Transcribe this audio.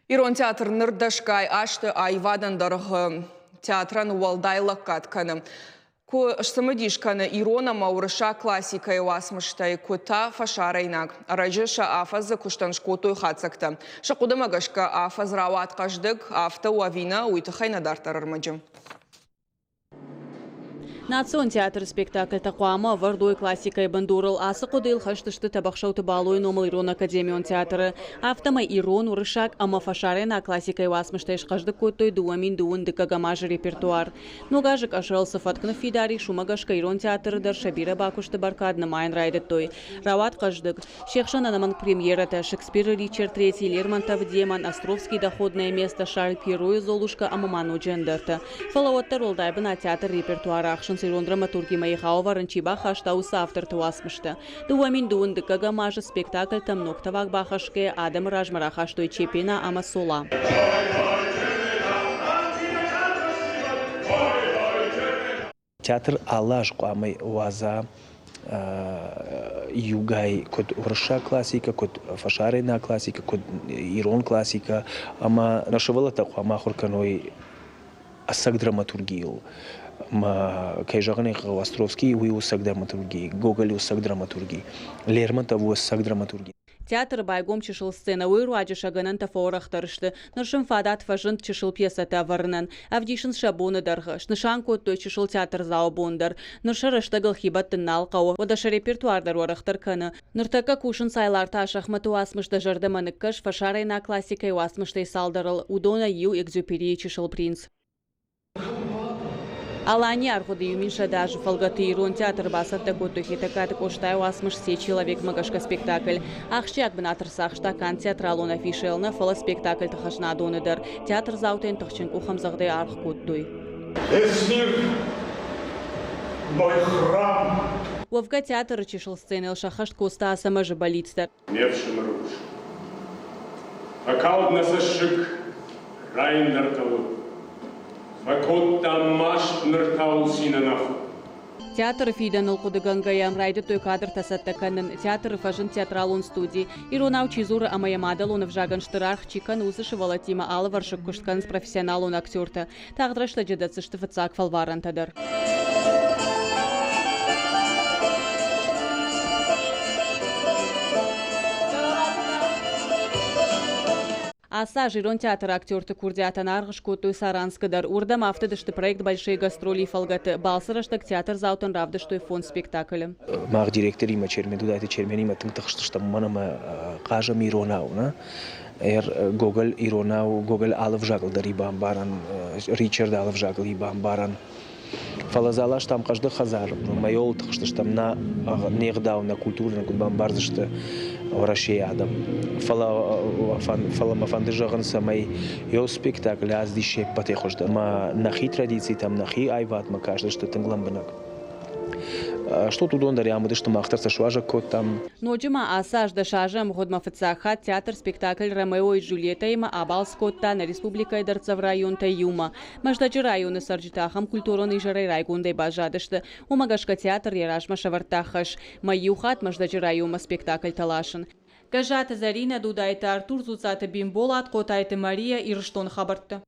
Ирон театр ныр дӕсгай азты аивадӕн дӕргъы театрӕн уӕлдай лӕггад кӕны. Куы сцымыдис кӕны ирон ӕмӕ уырыссаг классикӕйы уацмыстӕй, куы та фӕсарӕйнаг. Ӕрӕджы сӕ афӕдзы куыстӕн скодтой хатдзӕгтӕ. Сӕ хъуыдымӕ гӕсгӕ афӕдз рауад хъӕздыг, афтӕ у ӕви нӕ, уый тыххӕй нӕ дарддӕр ӕрмӕджы. Национ театры спектакльтӕ хъуамӕ ӕвӕрд уой классикӕйы бындурыл. Ацы хъуыдыйыл хӕст сты Тӕбӕхсӕуты Балойы номыл Ирон академион театры. Афтӕмӕй ирон, уырыссаг ӕмӕ фӕсарӕйнаг классикӕйы уацмыстӕй схъӕздыг кодтой 2002 дыккӕгӕм азы репертуар. Ног азы къӕсӕрыл цы фӕтк ныффидар ис, уымӕ гӕсгӕ ирон театры дӕр сӕ бирӕ бакуысты бӕркад нымайын райдыдтой. Рауад хъӕздыг. Се хсӕн ӕнӕмӕнг премьерӕтӕ Шекспиры Ричард Третий, Лермонтов Демон, Островский Доходное место, Шарль Перройы Золушка ӕмӕ ма ноджы ӕндӕртӕ. Фӕлӕ уӕддӕр уӕлдай бынат театры репертуары ахсынц ирон драматургимӕ егъау ӕвӕрӕн чи бахаста, уыцы авторты уацмыстӕ. 2002 дыккӕгӕм азы спектакльтӕм ног тӕваг бахӕсгӕйӕ адӕмы размӕ рахастой Чепена ӕмӕ Цола. Театр алы аз хъуамӕ уадза иугай куыд уырыссаг классикӕ, куыд фӕсарӕйнаг классикӕ, куыд ирон классикӕ ӕмӕ нӕ сывӕллӕттӕ хъуамӕ ахуыр кӕной ӕцӕг драматургийыл. Ӕмӕ, кӕй зӕгъын ӕй хъӕуы, Островский уый у ӕцӕг драматурги, Гоголь у ӕцӕг драматурги, Лермонтов у ӕцӕг драматурги. Театры байгом чысыл сценӕ, уый руаджы сӕ гӕнӕнтӕ фӕуӕрӕхдӕр сты. Ныр сын фадат фӕзынд чысыл пьесӕтӕ ӕвӕрынӕн. Ӕвдисынц сӕ боны дӕргъы. Снысан кодтой чысыл театрдзауы бон дӕр. Ныр сӕ рӕстӕгыл хибӕттын нал хъӕуы, уӕдӕ сӕ репертуар дӕр уӕрӕхдӕр кӕны. Ныртӕккӕ кусынц Айларты Асӕхмӕты уацмыс Дӕ зӕрдӕмӕ ныккӕс фӕсарӕйнаг классикӕйы уацмыстӕй цалдӕрыл, уыдонӕй иу Экзюперийы Чысыл принц. Аланийы аргъуыды 1100 азы фӕлгӕты Ирон театры бацӕттӕ кодтой Хетӕгкаты Къостайы уацмыс «Се человек»-мӕ гӕсгӕ спектакль. Ахсджиаг бынат ӕрцахста канд театралон афишӕйыл нӕ, фӕлӕ спектакльты хӕзнадоны дӕр. Театрдзаутӕн тыхджын къухӕмдзӕгъдӕй аргъ кодтой. Весь мир мой храм. Уӕвгӕ театры чысыл сценӕйыл сӕххӕст Коста Ацӕмӕзы бӕллиц дӕр. Ме фсымӕры ус. Фӕкалд нӕ цӕссыг, райын дӕр хъӕуы. Фӕкодта маст ныр та у цинӕн афон. Театры фидӕныл хъуыдыгӕнгӕйӕ райдыдтой кадртӕ цӕттӕ кӕнын. Театры фӕзынд театралон студи. Иронау чи дзуры ӕмӕ йӕ мадӕлон ӕвзагӕн стыр аргъ чи кӕны, уыцы сывӕллӕттимӕ алывӕрсыг куыст кӕнынц профессионалон актертӕ. Тагъд рӕстӕджы дӕтдзысты фыццаг фӕлварӕнтӕ дӕр. Ацы аз Ирон театры актерты курдиатӕн аргъ скодтой Саранскы дӕр. Уырдӕм афтыдысты проект «Большие гастроли» фӕлгӕты. Балцы рӕстӕг театрдзаутӕн равдыстой фондз спектаклы. Мах директоримӕ Чермен Дудайты Черменимӕ тынг тыхстыстӕм, уымӕн ӕмӕ хъазӕм иронау, нӕ? Гоголь иронау, Гоголь алы взагыл дӕр и бамбарӕн, Ричард алы взагыл и бамбарӕн. Фӕлӕ дзы аластам хъӕздыг хӕдзар, мӕйыл тыхстыстӕм нӕ не гъдау, нӕ культурӕ нӕ куыд бамбардзысты Уӕрӕсейы адӕм. Фӕлӕ, фӕлӕ мӕ фӕнды зӕгъын, цӕмӕй еу спектакль азди се ппӕтӕй хуыздӕр. Ӕмӕ нӕхи традицитӕм, нӕхи аивадмӕ кастысты тынг лӕмбынӕг. Стут уыдон дӕр ам уыдысты, мах дӕр сӕ суазӕг кодтам. Ноджы ма ацы аз дӕс азы ӕмгъуыдмӕ фыццаг хатт театр спектакль Ромео и Джульеттӕ-имӕ абалц кодта нӕ республикӕйы дӕрддзӕф районтӕй иумӕ. Мӕздӕджы районы цӕрджытӕ ахӕм культурон изӕрӕй райгондӕй баззадысты. Уымӕ гӕсгӕ театр йӕ размӕ сӕвӕрдта хӕс, мӕй иу хатт Мӕздӕджы районмӕ спектакльтӕ ласын. Гӕззаты Зӕринӕ, Дудайты Артур, Дзуццаты Бимболат, Хъотайты Мария, Ирыстоны хабӕрттӕ.